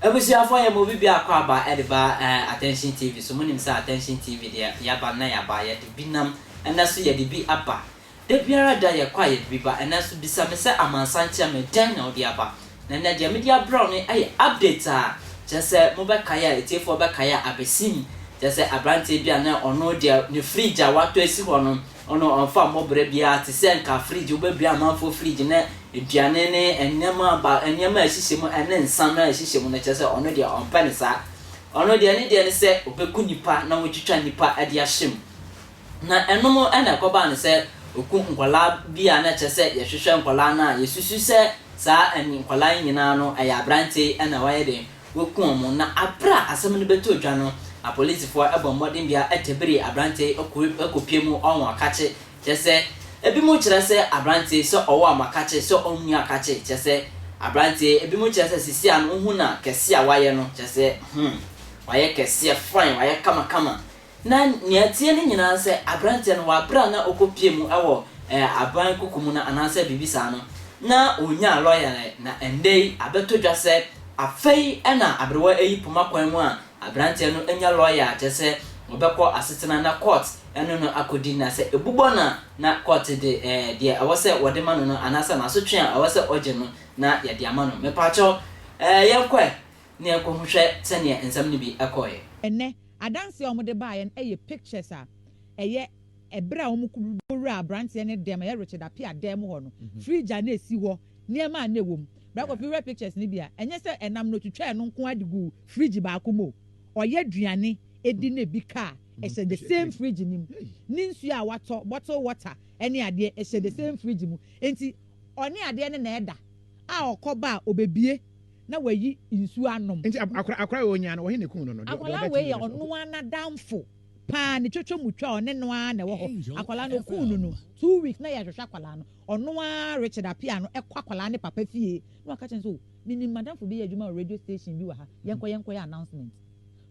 Abusuafoɔ, yɛ ma obi biako aba de ba Attention TV so. Monim sɛ Attention TV deɛ, yɛaba na yɛaba, yɛde bi nam, ɛnnɛ nso yɛde bi aba. Da biara da yɛkɔ a yɛde bi ba. Ɛnnɛ nso bisa me sɛ amansan kyerɛ me dɛn na wode aba. Na ɛnnɛ deɛ mede abrɛ wo no yɛ update a kyerɛ sɛ mobɛkae a, atiefoɔ bɛkae a abɛsim. Kyerɛ sɛ aberanteɛ bi a na ɔno deɛ ne fridge a watɔ asi hɔ no, Ɔno ɔmfa mmɔ bra biara te sɛ nka fridge, wobɛbue amanfoɔ fridge na aduane ne nneɛma ba, nneɛma a ɛhyehyɛ mu ne nsa no a ɛhyehyɛ mu no, kyerɛ sɛ ɔno deɛ ɔmpɛ no saa. Ɔno deɛ ne deɛ ne sɛ ɔbɛku nnipa na watwitwa nnipa de ahyɛ mu. Na ɛnom na ɛkɔbaa no sɛ ɔku nkwadaa bi a na kyerɛ sɛ yɛhwehwɛ nkwadaa no a yɛsusu sɛ saa nkwadaa yi nyinaa no ɛyɛ aberanteɛ yi na wayɛ dɛn, Woku wɔn, na bere a asɛm no bɛtoo dwa no, apolisifoɔ bɔɔ mmɔden bia tɛbiree aberanteɛ yi kɔpue mu ɔho akakye, kyerɛ sɛ, ebinom kyerɛ sɛ aberanteɛ yi sɛ ɔwɔ amakakye, sɛ ɔnni akakye, kyerɛ sɛ, aberanteɛ yi, ebinom kyerɛ sɛ seesei a no wohu no a, kɛseɛ a wayɛ no, kyerɛ sɛ, hmm, wayɛ kɛseɛ fine, wayɛ kamakama. Na nea ɛteɛ no nyinaa ne sɛ, aberanteɛ no, wɔ berɛ a na ɔkɔpue mu wɔ aban kuku mu no anaasɛ biribi saa no, na ɔnyaa lɔya no, na ɛnnɛ yi abɛtɔ dwa sɛ afei na aberewa ayi poma kwan mu a aberanteɛ no anya lɔya a kyerɛ sɛ ɔbɛkɔ asetena na court ne no akɔdi, na sɛ ɛbu bɔ no a na court de deɛ ɛwɔ sɛ wɔde ma no no anaasɛ n'asotwe a ɛwɔ sɛ ɔgye no na yɛde ama no. Mepaakyɛw, yɛnkɔ ɛ. Na yɛnkɔhwɛ sɛdeɛ nsɛm no bi kɔeɛ. Ɛnnɛ, adanseɛ a wɔde baeɛ no yɛ pictures a ɛyɛ ɛberɛ a wɔwuraa abranteɛ no dɛm, ɛyɛ Richard Appiah dan mu hɔ no, fridge a na ɛsi hɔ, nneɛma a na ɛwɔ mu. Bra Kofi wohwɛ pictures no bi a, ɛnyɛ sɛ ɛnam no ɔtwitwaa ɛno nko ara de guu fridge baako mu o, ɔyɛ aduane di na ɛbi ka a, ɛhyɛ the same fridge no mu. Ne nsuo a watɔ, bottle water ne adeɛ, ɛhyɛ the same fridge mu. Enti ɔne adeɛ no na ɛda a ɔkɔba a ɔbɛbue na wayi nsuo anom. Nti akora akora wei onyaa no wɔhe na ekum no no deɛ Akwadaa ɔbɛte wei yɛ nyina so ɔno ara n'adamfo paa ne twotwo mu twa ɔne no ara na ɛwɔ hɔ akwadaa no okuu no no 2 weeks na yɛhwehwɛ akwadaa no ɔno ara Richard Appiah no ɛkɔ akwadaa ne papa fie na waka kyerɛ no sɛ o menim madamfo bi yɛ adwuma wɔ radio station bi wɔ ha yɛnkɔ yɛnkɔ yɛ announcement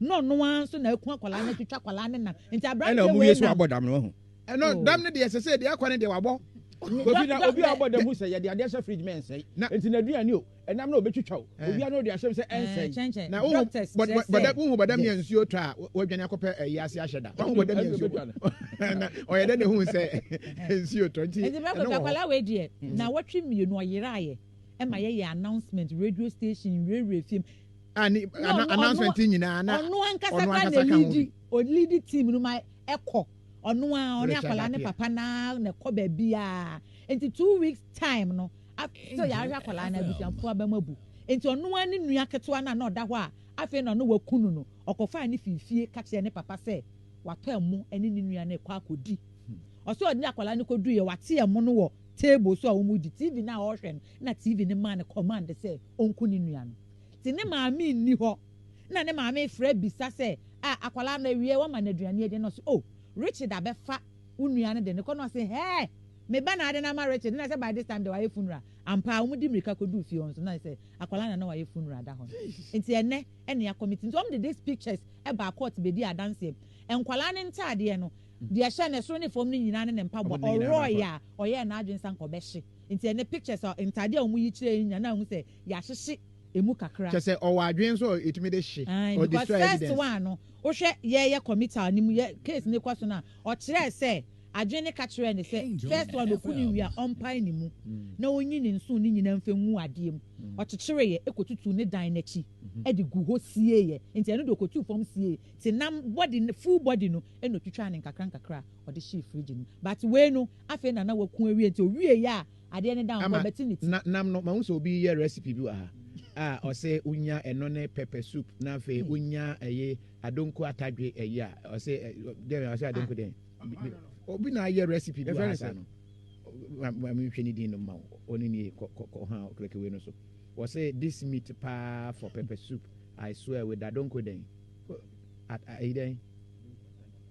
na ɔno ara nso na aku akwadaa no atwitwa akwadaa ne nam nti Ɛna aberanteɛ ɔmo wei wie so nam abɔ dam no wahu. Ɛno oh. dam no deɛ sɛsɛ deɛ akɔ no deɛ wabɔ. Kofi na obi a ɔbɔ dam hu sɛ yɛde adeɛ hyɛ fridge ma ɛnsɛe. Na Nti n'aduane o, ɛnam na obetwitwa o, eh. owia na ɔde ahyɛ mu sɛ ɛnsɛe. Kyɛnkyɛn Na wohu doctors bɔ kyerɛ bɔ bɔdam sɛ wohu bɔdam nea yes. nsuo tɔ a wadwane akɔpɛ ɛyi ase ahyɛ da. Wahu bɔdam nea Ɛna nsuo obetwa no. na ɔyɛ dɛ na ehu sɛ nsuo tɔ nti Nti bra ɛno Kofi wɔ hɔ. akwadaa wei deɛ naawɔtwe mmienu ɔyeraeɛ ɛma yɛyɛ announcement radio station nwurawura fie mu A ne na ɔno ɔno announcement nyinaa na ɔno ankasa ɔno koraa na ankasa ka ho bi. elidi olidi team no ma ɛkɔ ɔno a ɔne Richard akwadaa ne Appiah. papa naa na ɛkɔ baabiara nti 2 weeks time no after yɛahwɛ akwadaa no abusuafoɔ abɛm abu nti ɔno ara ne nua ketewa no a na ɔda hɔ a afei na ɔno waku no no ɔkɔfaa ne fiifie ka kyerɛ ne papa sɛ watɔ ɛmo ne ne nua no ɛkɔ akɔdi ɔsɛ ɔde akwadaa no kɔdu yɛ wate ɛmo no wɔ table so a wɔn di TV na ɔrehwɛ no na TV no maa no command sɛ ɔnku ne nua no ti ne maame nni hɔ na ne maame frɛ bisa sɛ a akwadaa no awie wɔma no aduane adi no ɔsɛ oh Richard abɛfa wo nua no de ne kɔ no ɔsɛ hɛɛ me ba na ade na ama Richard na sɛ by this time de wayɛ funeral ampa a wɔn di mirika kɔdu fie hɔ nso na sɛ akwadaa na na wayɛ funeral da hɔ no nti ɛnɛ ɛne akɔmiti nti wɔn de these pictures ɛba court bedi adanseɛ nkwadaa ne ntaadeɛ no deɛ ɛhyɛ ne soro ne fam no nyinaa ne ne mpaboa Ɔmo de ne nyinaa ɔrɔɔyɛ ba a ɔyɛɛ n'adwene sa nka ɔbɛhye nti ɛnɛ pictures a ntaadeɛ a wɔn yi kyerɛ yi nyinaa na ahun sɛ yɛahyehye emu kakra. Kyɛ sɛ ɔwɔ adwene nso a ɛtumi de hye Aye, or because destroy first evidence. one no wohwɛ yɛyɛ committal ne mu yɛ case ne kɔ so no a ɔkyerɛɛ sɛ adwene ne ka kyerɛɛ ne sɛ first one oku ne wie a ɔmpae ne mu na onyi ne nson ne nyinaa mfa ngu adeɛ mu ɔkyekyereeɛ ɛkɔtutu ne dan n'akyi ɛde gu hɔ sieeɛ nti ɛno de ɔkɔtu fam sie ti nam body full body no ɛna otwitwaa ne nkakra nkakra a ɔde hyee fridge no mu but wei no afei na na waku awie nti owie yɛ a adeɛ ne dan hɔ Ama ɔbɛte ne ti. Na nam no mahu sɛ obi yɛ recipe bi wɔ ha a ɔsɛ wonya ɛno ne pepper soup na afei wonya ɛyɛ adonko atadwe ɛyi a ɔsɛ dɛn ɔsɛ adonko dɛn obi na ayɛ recipe bi wɔ Yɛfrɛ ha no saa sɛ? no ma menhwɛ ne din no ma wo ɔno nie kɔ kɔ kɔ ha kleke wei no so wɔsɛ this meat paa for pepper soup, I swear, with adonko dɛn ɛyi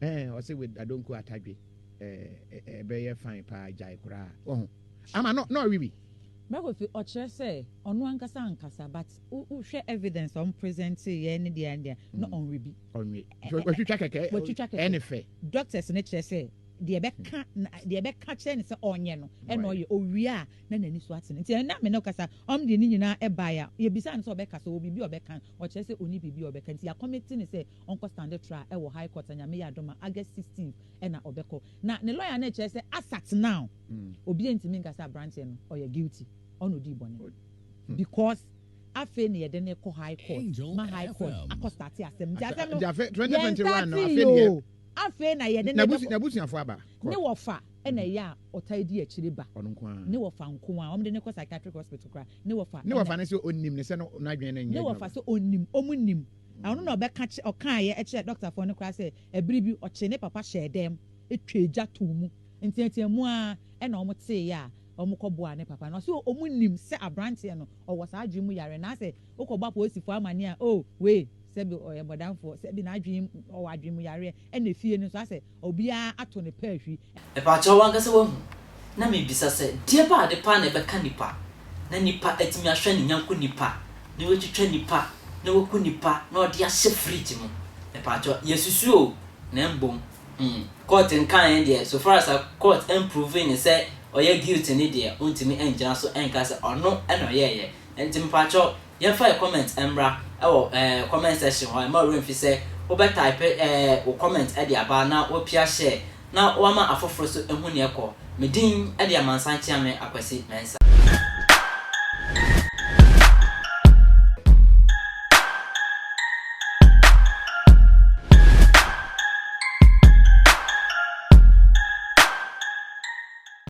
dɛn ɔsɛ with adonko atadwe ɛɛ ɛbɛyɛ fine paa gyae koraa wɔho ama no na ɔwe bi. Mɛkofi ɔkyerɛ sɛ ɔno ankasa ankasa but wohwɛ evidence a ɔmo present yɛ ne deɛ ne deɛ na ɔnwe bi. Ɔnwe, wɔtwitwa kɛkɛ. Wɔtwitwa kɛkɛ. Ɛne fɛ. Doctors ne kyerɛ sɛ deɛ ɛbɛka na deɛ ɛbɛka kyerɛ no sɛ ɔnyɛ no ɛna ɔyɛ. Ɔwie a na n'ani so ate no. Nti ɛnnɛ a me ne wo kasa, ɔm deɛ ne nyinaa ɛbaeɛ a, yɛbisaa no sɛ ɔbɛkasa, ɔwɔ biribi a ɔbɛka, ɔkyerɛ sɛ ɔnni biribi a ɔbɛka. Nti yɛakɔmete no sɛ ɔnkɔ stande trial ɛwɔ High Court a Nyame yɛ adom a August 16th ɛna ɔbɛkɔ. Na ne lawyer no rekyerɛ sɛ as at now, obiara ntumi nka sɛ aberanteɛ no ɔyɛ guilty, ɔna ɔdii bɔne because afei na yɛde no rekɔ High Court ma High Court akɔ starte asɛm. Nti asɛm no yɛnstartee oo, afei na yɛde no rebɛkɔ. N'abusuafoɔ aba Ne court. wɔfa na ɛyɛ a ɔtaa di akyire ba. Ɔno nko ara. Ne wɔfa nko ara. Wɔde no kɔ psychiatric hospital koraa. Ne wɔfa Ne na. wɔfa no sɛ ɔnim no sɛ n'adwene no nyɛ Ne adwuma wɔfa pa. sɛ ɔnim, wɔn nim. Ɔno na ɔbɛka kyerɛ, ɔkaeɛ kyerɛɛ dɔktafoɔ no koraa sɛ ɛbere bi ɔkyee ne papa hyɛɛ dɛm twaa gya too mu. Nteateamu ara na wɔteeɛ a wɔkɔboaa ne papa no. Ɔse wɔn nim sɛ aberanteɛ no ɔwɔ saa adwene mu yareɛ no. Asɛ wokɔbɔ apolisifoɔ amaneɛ a, oh wei sɛbi ɔyɛ bɔdamfoɔ, sɛbi n'adwene ɔwɔ adwene mu yareɛ. Ɛna efie no nso asɛ obiara ato ne paahwi. Mepakyɛw w'ankasa w'ahu? Na mebisa sɛ, deɛ ba ade paa na ɛbɛka nipa, na nipa atumi ahwɛ ne nyanko nipa, na watwitwa nipa, na waku nipa, na ɔde ahyɛ fridge mu? Mepakyɛw, yɛsusu o, na mbom, hmm, court nkaeɛ deɛ, so far as a court ɛmprove no sɛ ɔyɛ guilty no deɛ, wontumi ngyina so nka sɛ ɔno na ɔyɛɛyɛ. Nti mepakyɛw, Yɛmfa yɛ comment mmra wɔ eh comment section hɔ, mma wo werɛ mfi sɛ wobɛ type eh wo comment de aba na wapia share na wama afoforo nso ahu nea ɛkɔ. Me din de Amansan Kyeame Akwasi Mensah.